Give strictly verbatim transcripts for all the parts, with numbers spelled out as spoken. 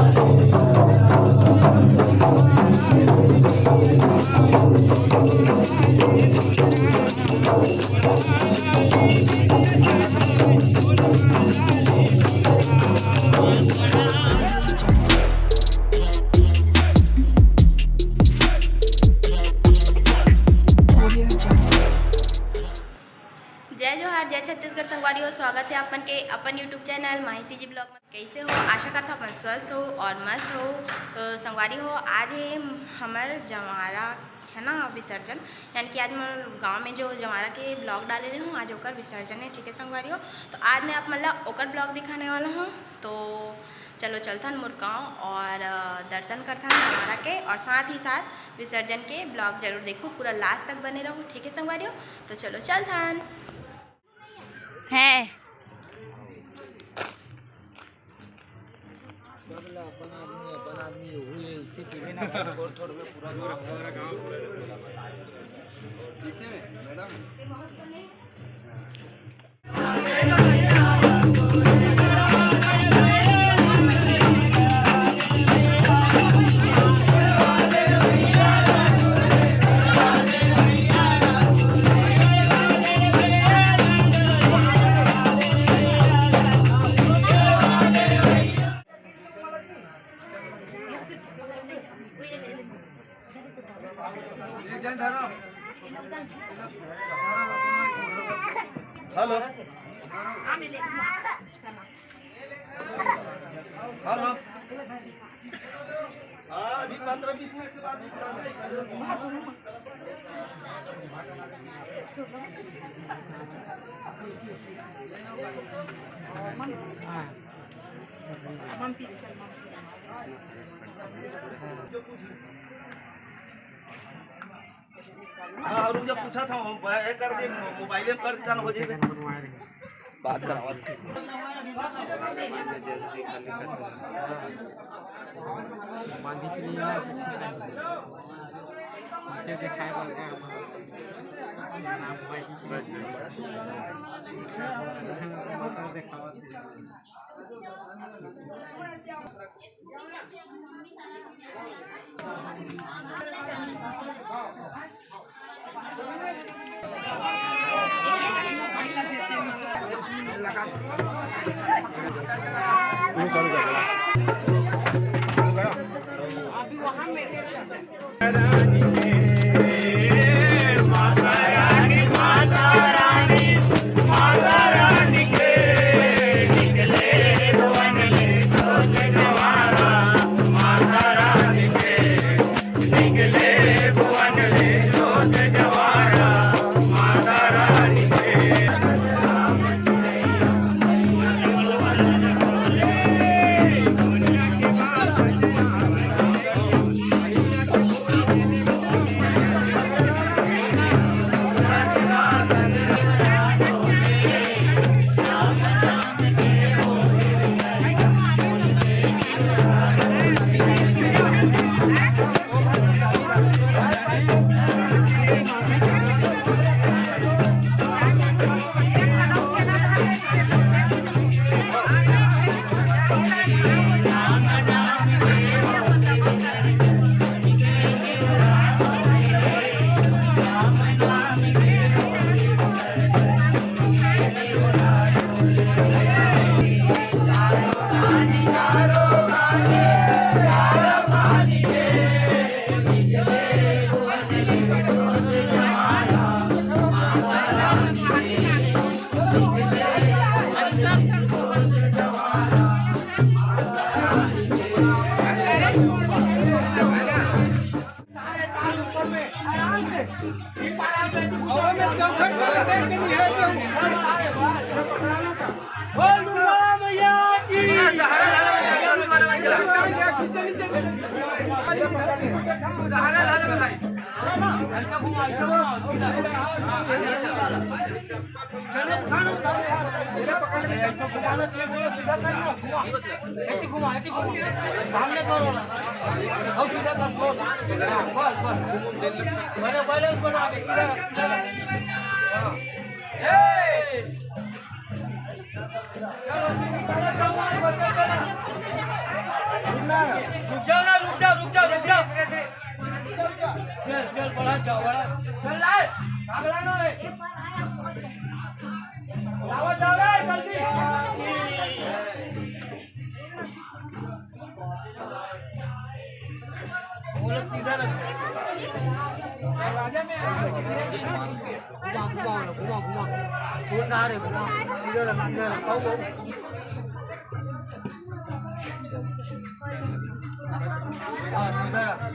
जय जोहार, जय छत्तीसगढ़ संगवारी हो। स्वागत है अपन के अपन YouTube चैनल माही सीजी ब्लॉग में। कैसे हो? आशा करता हूँ अपन स्वस्थ हो और मस्त हो। अ, संगवारी हो, आज है हमर जंवारा, है ना, विसर्जन, यानी कि आज मोर गांव में जो जंवारा के ब्लॉग डाले रहे हूँ, आज ओकर विसर्जन है, ठीक है संगवारी हो। तो आज मैं आप मन ला ओकर ब्लॉग दिखाने वाला हूँ। तो चलो चलथन मोर गांव और, अ, दर्शन करथन जंवारा के, और साथ ही साथ विसर्जन के ब्लॉग जरूर देखो, पूरा लास्ट तक बने रहो, ठीक है संगवारी हो। तो चलो चलथन। है। हेलो। हेलो। हाँ, अभी पंद्रह बीस मिनट के बाद हाँ, और जब पूछा था, हम ये कर दे, मोबाइल में कर देता ना, हो जाए। बात करावा।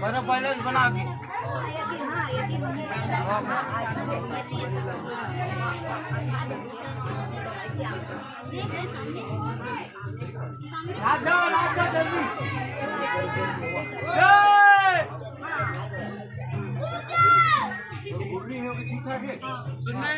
बना पहले बना के। हाथ जाओ, हाथ जाओ, जल्दी। ए! सुनना है।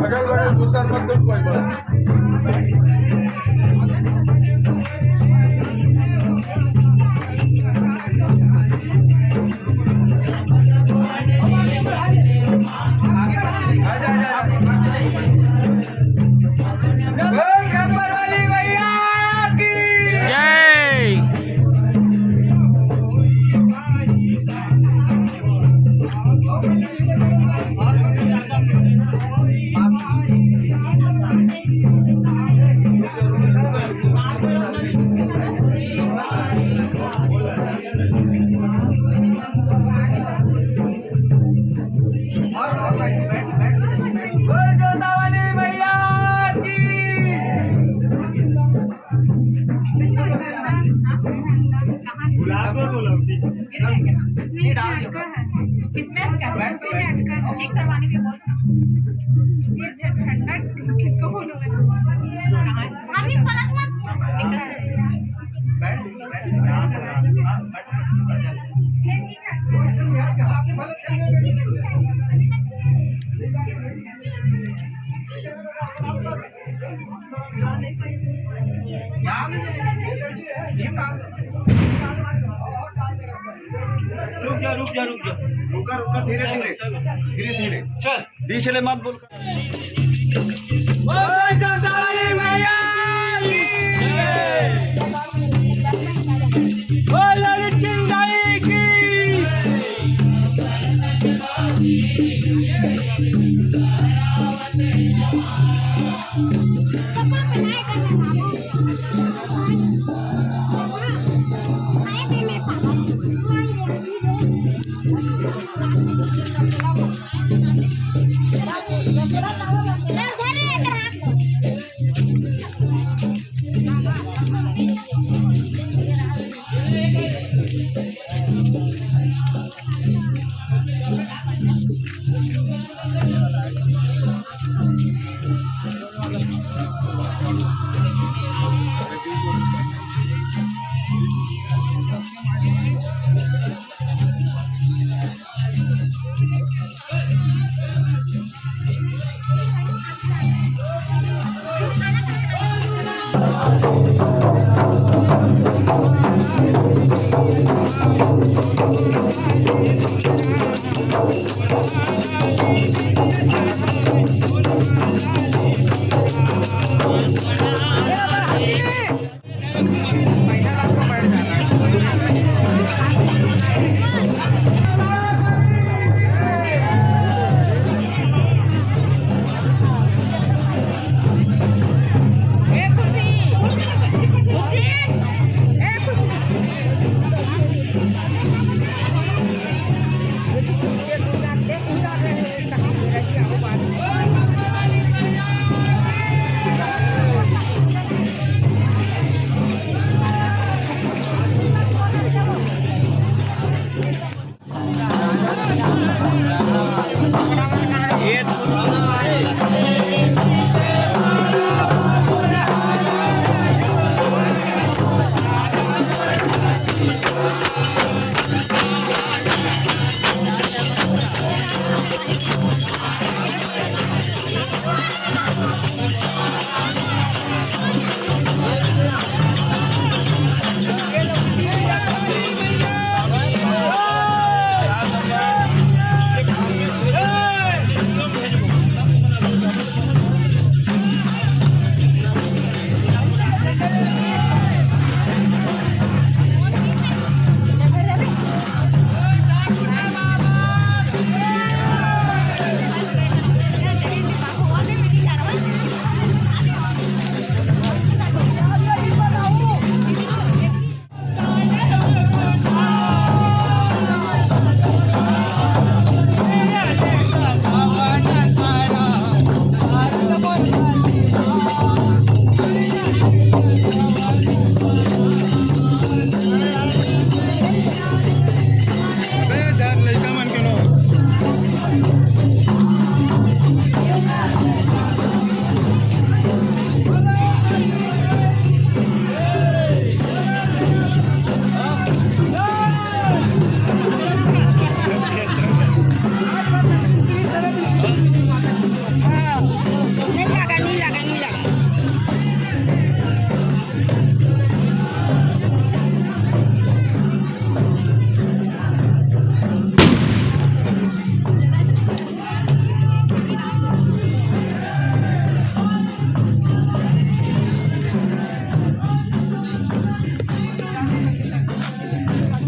अगल बगल दूसरा मत दो कोई बात। जय। बोल जोता वाली मैया की। गुलाब को बोलो। इसमें अटका है, इसमें अटका है, इसमें अटका है। ठीक करवाने के बोल। ये झंडा किसको बोलोगे? अभी पलक मत। रुक जा, रुक जा, रुक जा। रुका, रुका, धीरे, धीरे, धीरे, धीरे। चल। बीच ले मत बोल। बोल सरदारी मैया की। बोल लड़की दाई की।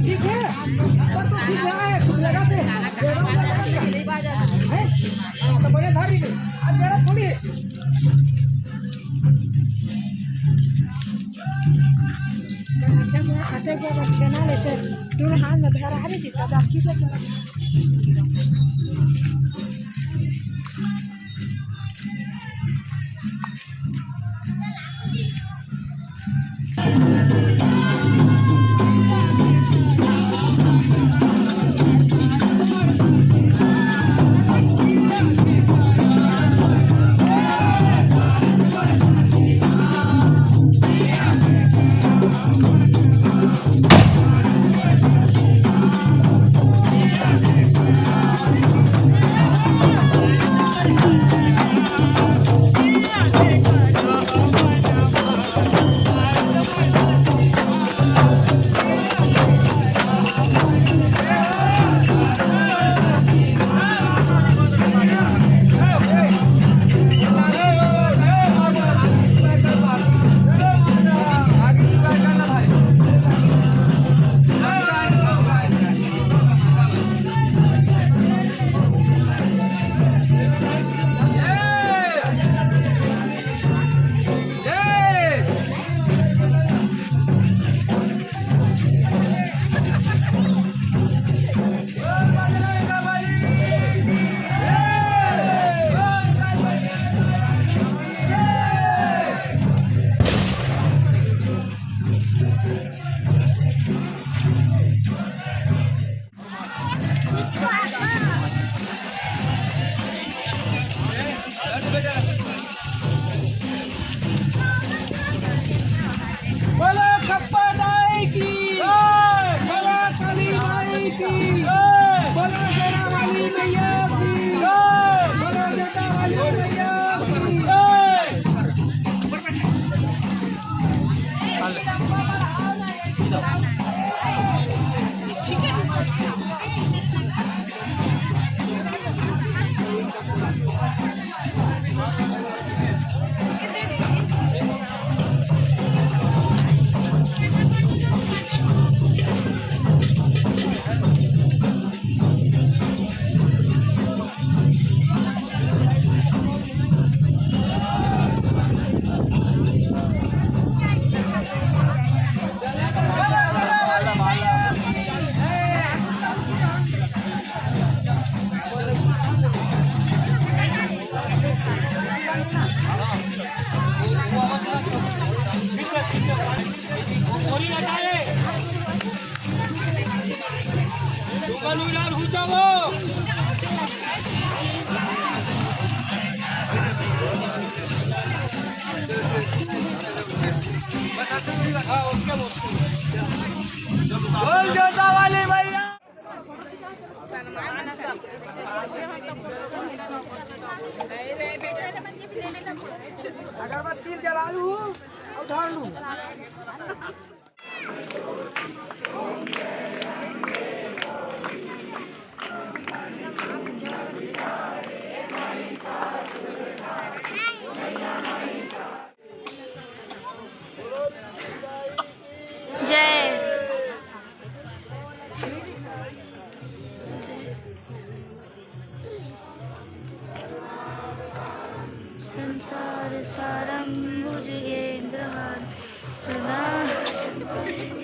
ठीक है, अब तो ठीक है, कुछ लगा दे। हैं? तो बड़े धारी में, अब जरा थोड़ी। आते को अच्छे ना, वैसे दूर हाथ में धरा है जी, तब आप की करते। बोलो खप्पा दाई की, बोलो काली माई की, बोलो शेरा वाली मैया की, बोलो जटा वाली मैया की। बोल जोता वाली मैया। अगरबत्ती जला लू, उधार लू। जय। संसार सारं भुजगेन्द्रहारं सदा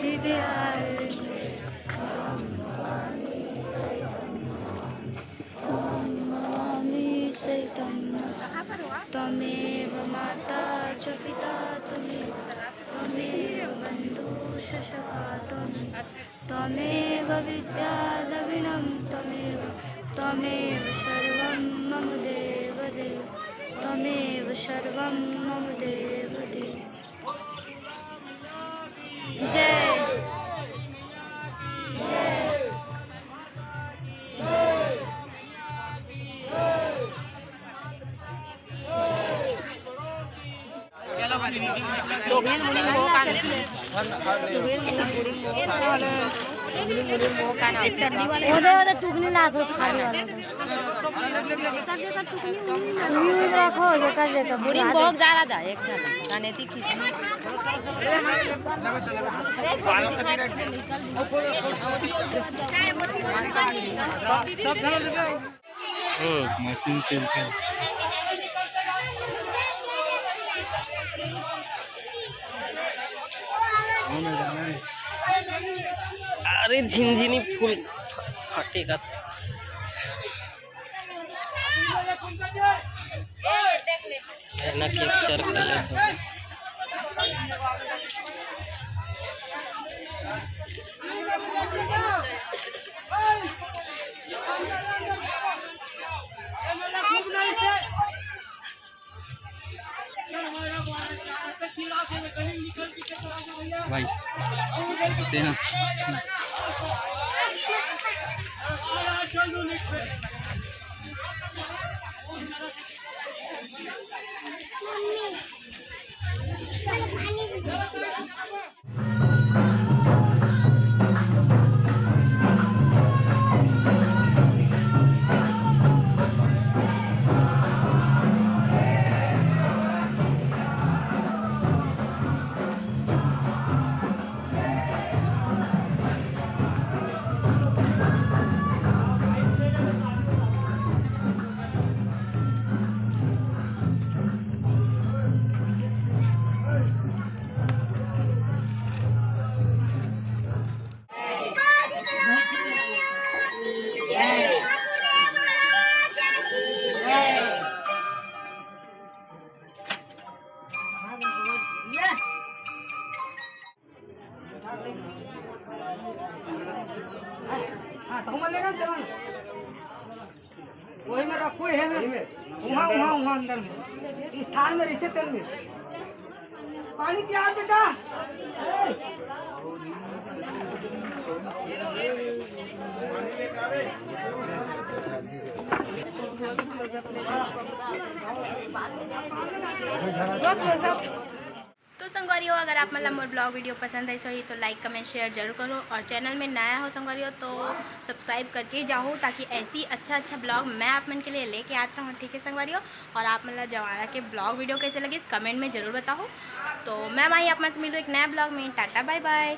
हृदयारविन्दे। त्वं भवामि सहितं त्वमेव माता च पिता त्वमेव, त्वमेव बन्धु च सखा त्वमेव, त्वमेव विद्या द्रविणं त्वमेव, त्वमेव सर्वं मम देव देव, त्वमेव सर्वं मम देव देव। जय। ओदे, ओदे टुकनी लात हो खाने वाला। उही, उही रखो, जेकर जेकर बूढ़ी में भोग जा रहा जा, एक ठन, रानेती खींची। हम्म। मशीन से उठे। अरे झिनझिनी फूल फटेगा। ना कैप्चर कर लेते हैं। भाई, तेना। हाँ, तो हम लेगा जवान। वही में रखो, हे में। वहाँ, वहाँ, वहाँ अंदर में। स्थान में रहिथे तेन में। पानी पिया बेटा। तो संगवारी हो, अगर आप मन ला मोर vlog video पसंद आइस होही तो like, comment, share जरूर करो, और channel में नया हो संगवारी हो तो subscribe करके जाओ, ताकि ऐसी अच्छा अच्छा vlog मैं आप मन के लिए लेके आत रहूँ। ठीक है संगवारी हो, और आप मन ला जवारा के vlog video कैसे लगिस comment में जरूर बताओ। तो मैं वहीं आप मन से मिलूँ एक नया vlog में। Tata, bye bye।